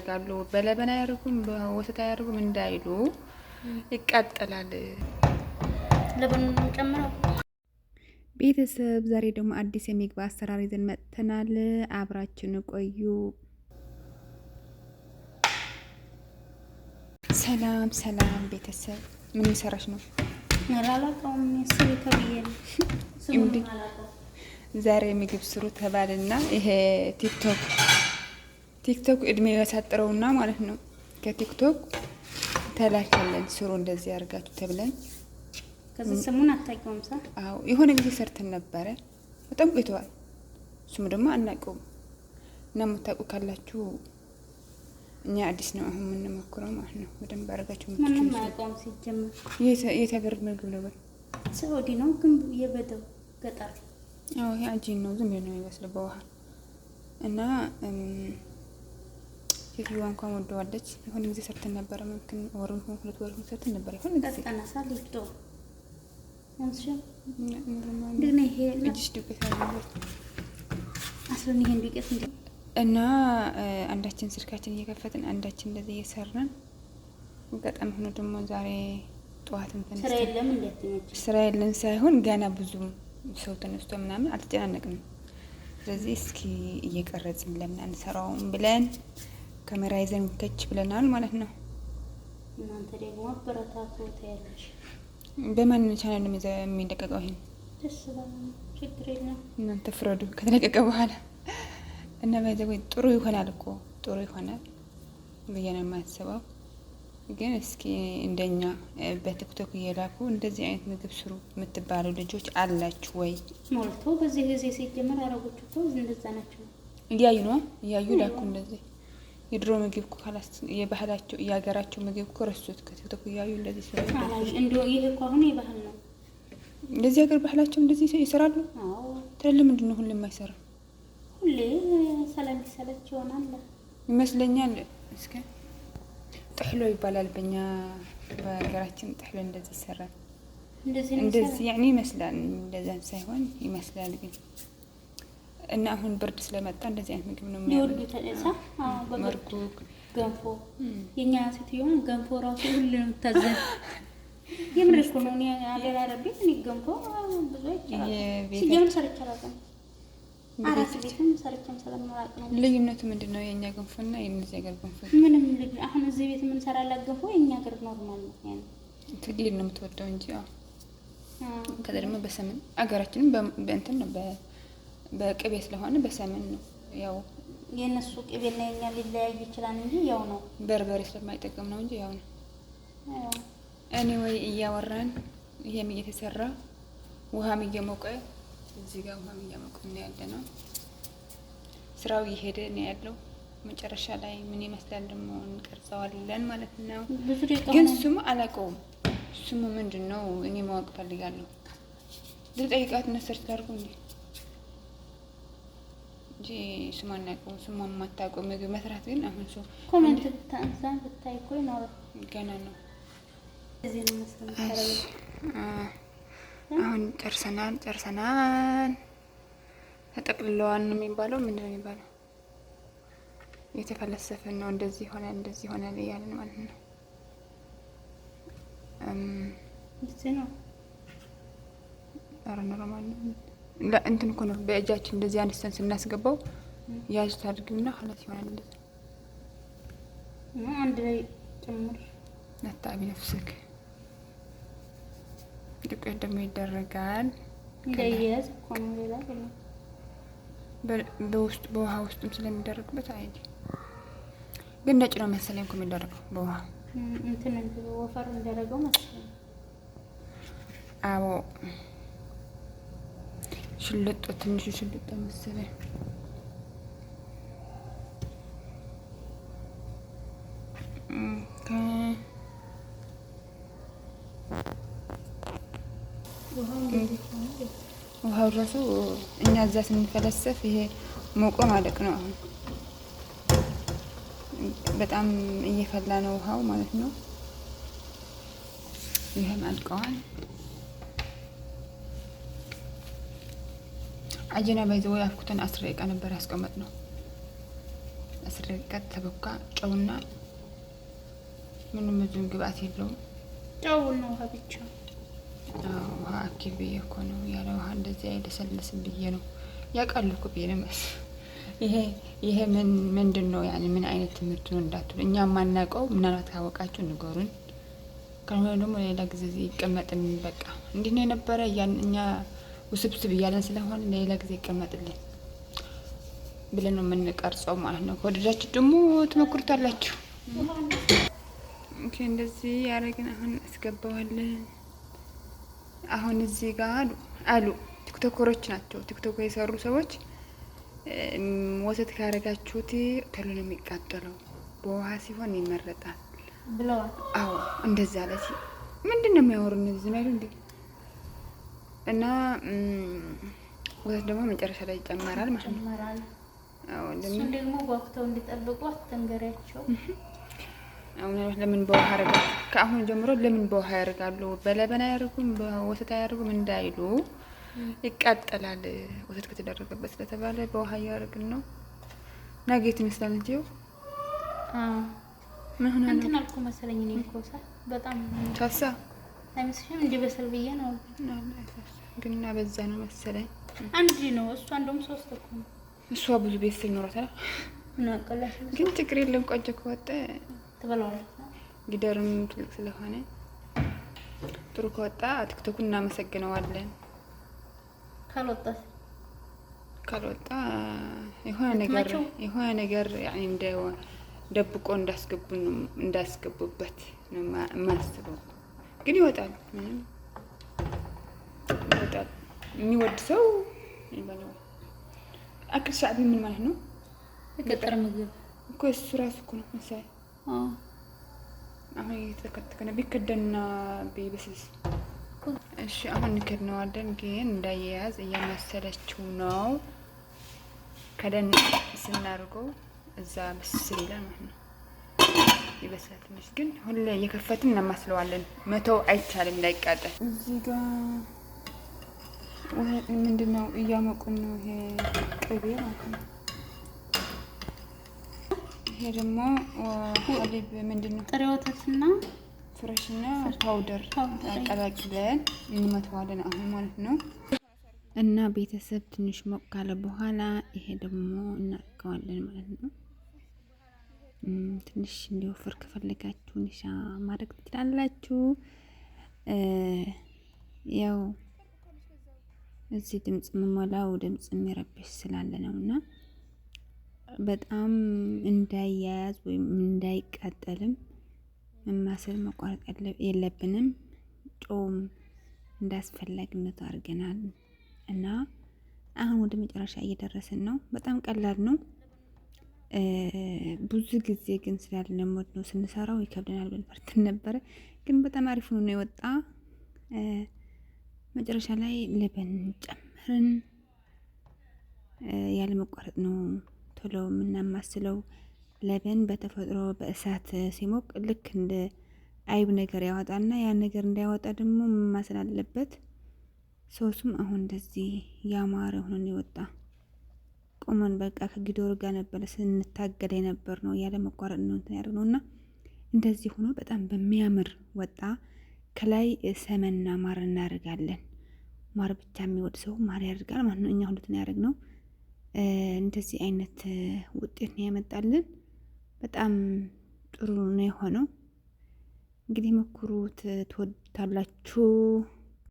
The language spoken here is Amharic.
ያደርጋሉ። በ لبن አያደርጉም፣ በወተት አያደርጉም እንዳይሉ ይቃጠላል። لبن ጨምረው። ቤተሰብ ዛሬ ደግሞ አዲስ የምግብ አሰራር ይዘን መጥተናል። አብራችን ቆዩ። ሰላም ሰላም ቤተሰብ፣ ምን እየሰራች ነው? አላውቀውም። ስሩ ተብዬ ነው። ዛሬ ምግብ ስሩ ተባልና ይሄ ቲክቶክ እድሜ ያሳጥረውና ማለት ነው። ከቲክቶክ ተላከለን ስሩ እንደዚህ አድርጋችሁ ተብለን ከዚህ ስሙን አታውቂውም? ሳ አዎ የሆነ ጊዜ ሰርተን ነበረ፣ በጣም ቆይተዋል። ስሙ ደግሞ አናውቀውም እና የምታውቁ ካላችሁ እኛ አዲስ ነው አሁን የምንሞክረው ማለት ነው። በደንብ አድርጋችሁ ምንም አያውቀውም ሲጀመር። የት ሀገር ምግብ ነው? ሳውዲ ነው ግን የበደው ገጠር። አዎ ይሄ عجين ነው፣ ዝም ብሎ ነው የሚመስለው በውሃ እና ሴትዮዋ እንኳን ወደዋለች። የሆነ ጊዜ ሰርተን ነበረ፣ ممكن ወር ይሁን 2 ወር ይሁን ሰርተን ነበረ። የሆነ ጊዜ እና አንዳችን ስልካችን እየከፈትን አንዳችን እንደዚህ እየሰራን አጋጣሚ ሆኖ ደግሞ ዛሬ ጠዋትም ስራ የለን ሳይሆን ገና ብዙ ሰው ተነስቶ ምናምን አልተጨናነቅንም። ስለዚህ እስኪ እየቀረጽን ለምን አንሰራውም ብለን ካሜራ ይዘን ከች ብለናል ማለት ነው። እናንተ ደግሞ አበረታቱ ታያለሽ። በማን ቻናል ነው የሚለቀቀው? ይሄን ደስ ችግር የለም እናንተ ፍረዱ ከተለቀቀ በኋላ እና by the way ጥሩ ይሆናል እኮ ጥሩ ይሆናል ብዬ ነው የማስበው። ግን እስኪ እንደኛ በቲክቶክ እየላኩ እንደዚህ አይነት ምግብ ስሩ የምትባሉ ልጆች አላችሁ ወይ? ሞልቶ በዚህ ጊዜ ሲጀመር አረቦች እኮ እንደዛ ናቸው። እያዩ ነው እያዩ ላኩ እንደዚህ የድሮ ምግብ እኮ خلاص የባህላቸው የሀገራቸው ምግብ እኮ ረሱት። ከቲክቶክ እያዩ እንደዚህ ስሩ። እንደው ይሄ እኮ አሁን የባህል ነው። እንደዚህ ሀገር ባህላቸው እንደዚህ ይሰራሉ። ትላልህ ምንድን ነው ሁሌም አይሰራም። ሁሌ ስለሚሰለች ይሆናል ይመስለኛል። እስከ ጥሕሎ ይባላል በእኛ በሀገራችን ጥሕሎ እንደዚህ ይሰራል። እንደዚህ ያኔ ይመስላል፣ እንደዛ ሳይሆን ይመስላል ግን እና አሁን ብርድ ስለመጣ እንደዚህ አይነት ምግብ ነው የሚወዱት። መርኩክ ገንፎ የኛ ሴትዮዋን ገንፎ ራሱ ሁሉ ነው የምታዘን። የምር እኮ ነው። እኔ አገር አረቤ እኔ ገንፎ ብዙ አይቻልም። ሲጀምር ሰርቼ አላውቅም። አራስ ቤትም ሰርቼም ስለማላውቅ ነው። ልዩነቱ ምንድን ነው? የእኛ ገንፎ እና የእነዚህ ሀገር ገንፎ ምንም ልዩ። አሁን እዚህ ቤት የምንሰራላት ገንፎ የእኛ ሀገር normal ነው። ያን ትግል ነው የምትወደው እንጂ ከዛ ደግሞ በ سمن አገራችንም በእንትን ነው በቅቤ ስለሆነ በ سمن ነው ያው የእነሱ ቅቤና የኛ ሊለያይ ይችላል እንጂ ያው ነው። በርበሬ ስለማይጠቀም ነው እንጂ ያው ነው። anyway እያወራን ይሄም እየተሰራ ውሃም እየሞቀ እዚህ ጋር ውሃም እየሞቀ ነው ያለ ነው። ስራው እየሄደ ነው ያለው። መጨረሻ ላይ ምን ይመስላል ደግሞ እንቀርጸዋለን ማለት ነው። ግን ስሙ አላውቀውም። ስሙ ምንድን ነው? እኔ ማወቅ ፈልጋለሁ። ልጠይቃት እና search ላድርገው እንዴ እንጂ ስሟን አናውቀውም። ስሟን የማታውቀው ምግብ መስራት ግን አሁን ሰው comment ብታንሳን ብታይ እኮ ይኖራል። ገና ነው። አሁን ጨርሰናል ጨርሰናል። ተጠቅልለዋል ነው የሚባለው። ምንድን ነው የሚባለው? የተፈለሰፍን ነው። እንደዚህ ሆነ እንደዚህ ሆነ እያለን ማለት ነው። ኧረ normal ነው። እንትን እኮ ነው በእጃችን እንደዚህ አንስተን ስናስገባው ያዝ ታድርጊውና خلاص ይሆናል። እንደዚህ አንድ ላይ ጭምር ነታቢ ነፍስክ ዱቄት ደግሞ ይደረጋል። እንዳያዝ እኮ ነው ሌላ በውስጥ በውሃ ውስጥም ስለሚደረግበት አይ ግን ነጭ ነው መሰለኝ እኮ የሚደረገው በውሃ እንትን ወፈር እንደረገው መሰለኝ። አዎ ሽልጦ ትንሹ ሽልጦ መሰለኝ። ውሃው ራሱ እኛ እዛ ስንፈለሰፍ ይሄ ሞቆ ማለቅ ነው። አሁን በጣም እየፈላ ነው ውሃው ማለት ነው። ይህም አልቀዋል። عجينة by the way አፍኩተን 10 ደቂቃ ነበር ያስቀመጥነው። 10 ደቂቃ ተቦካ። ጨውና ምንም ብዙም ግብአት የለውም። ጨውና ውሃ ብቻ። ውሃ አኪል ብዬ እኮ ነው፣ ያለ ውሃ እንደዚህ አይለሰልስም ብዬ ነው። ያውቃሉ እኮ ብዬ ነው። ይሄ ምን ምንድን ነው? ያኔ ምን አይነት ትምህርት ነው እንዳትሉ፣ እኛ የማናውቀው ምናልባት ካወቃችሁ ንገሩን። ካልሆነ ደግሞ ሌላ ጊዜ ይቀመጥልን። በቃ እንዲህ ነው የነበረ እኛ ውስብስብ እያለን ስለሆነ ሌላ ጊዜ ይቀመጥልን ብለን ነው የምንቀርጸው ማለት ነው። ከወደዳችሁ ደግሞ ትሞክሩታላችሁ። Okay፣ እንደዚህ ያደረግን አሁን አስገባዋለን። አሁን እዚህ ጋር አሉ ቲክቶከሮች ናቸው። ቲክቶክ የሰሩ ሰዎች ወተት ካረጋችሁት ቶሎ ነው የሚቃጠለው፣ በውሃ ሲሆን ይመረጣል ብለዋል። አዎ እንደዛ አለ። ምንድን ነው የሚያወሩ እነዚህ ማለት እንዴ? እና ወተት ደግሞ መጨረሻ ላይ ይጨመራል ማለት ነው። አዎ እሱን ደግሞ ጓጉተው እንዲጠብቁ አትንገሪያቸው። አሁን ለምን በውሃ ያደርጋሉ? ከአሁን ጀምሮ ለምን በውሃ ያደርጋሉ? በለበን አያደርጉም፣ በወተት አያደርጉም እንዳይሉ ይቃጠላል ወተት ከተደረገበት ስለተባለ በውሃ እያደረግን ነው። ነገ ይመስላል እንጂ ምን ሆነ እንትን አልኩ መሰለኝ። እኔ እኮ በጣም ሳሳ አይመስልሽም? እንዲበስል ብዬ ነው፣ ግን በዛ ነው መሰለኝ። አንድ ነው እሷ፣ እንደውም 3 እኮ ነው እሷ። ብዙ ቤተሰብ ይኖራታል። ግን ችግር የለም። ቆንጆ ከወጣ ትበላዋለች። ጊደርም ትልቅ ስለሆነ ጥሩ ከወጣ ቲክቶኩን እናመሰግነዋለን። ካልወጣ የሆነ ነገር ያኔ እንደ ደብቆ እንዳስገቡበት ነው የማስበው። ግን ይወጣል፣ ምንም ይወጣል። የሚወድ ሰው ይበላዋል። አክል ሻዕቢ ምን ማለት ነው? የገጠር ምግብ እኮ እሱ ራሱ እኮ ነው መሰለኝ። አሁን እየተከተከ ነው። ቢከደንና ቢበስልስ? እሺ አሁን እንከድነዋለን። ግን እንዳያያዝ እያመሰለችው ነው። ከደን ስናደርገው እዛ ብስል ይላል ማለት ነው። ይበስላል ትንሽ። ግን ሁሌ እየከፈትን እናማስለዋለን። መተው አይቻልም እንዳይቃጠል። እዚህ ጋር ምንድን ነው እያመቁን ነው። ይሄ ቅቤ ማለት ነው። ይሄ ደግሞ حليب ምንድን ነው? ጥሬ ወተትና fresh ና powder አቀላቅለን እንመተዋለን አሁን ማለት ነው። እና ቤተሰብ ትንሽ ሞቅ ካለ በኋላ ይሄ ደግሞ እናደርገዋለን ማለት ነው። ትንሽ እንዲወፍር ከፈለጋችሁ نشا ማድረግ ትችላላችሁ። ያው እዚህ ድምጽ የምሞላው ድምጽ የሚረብሽ ስላለ ነው እና በጣም እንዳያያዝ ወይም እንዳይቃጠልም መማሰል መቋረጥ የለብንም። ጮም እንዳስፈላጊነቱ አድርገናል እና አሁን ወደ መጨረሻ እየደረስን ነው። በጣም ቀላል ነው። ብዙ ጊዜ ግን ስላልለመድ ነው ስንሰራው ይከብደናል ብለን ፈርተን ነበረ። ግን በጣም አሪፍ ሆኖ ነው የወጣ። መጨረሻ ላይ ለበን ጨምርን። ያለ መቋረጥ ነው ቶሎ የምናማስለው። ለበን በተፈጥሮ በእሳት ሲሞቅ ልክ እንደ አይብ ነገር ያወጣና ያን ነገር እንዳያወጣ ደግሞ መማሰል አለበት። ሶሱም አሁን እንደዚህ ያማረ ሆኖ ነው የወጣ። ቆመን በቃ ከጊዶር ጋር ነበረ ስንታገል የነበር ነው፣ ያለ መቋረጥ ነው እንትን ያደርግ ነውና እንደዚህ ሆኖ በጣም በሚያምር ወጣ። ከላይ ሰመንና ማር እናደርጋለን። ማር ብቻ የሚወድ ሰው ማር ያደርጋል ማለት ነው። እኛ ሁለቱን ያደርግ ነው። እንደዚህ አይነት ውጤት ነው ያመጣልን። በጣም ጥሩ ነው የሆነው። እንግዲህ ሞክሩት፣ ትወዱታላችሁ።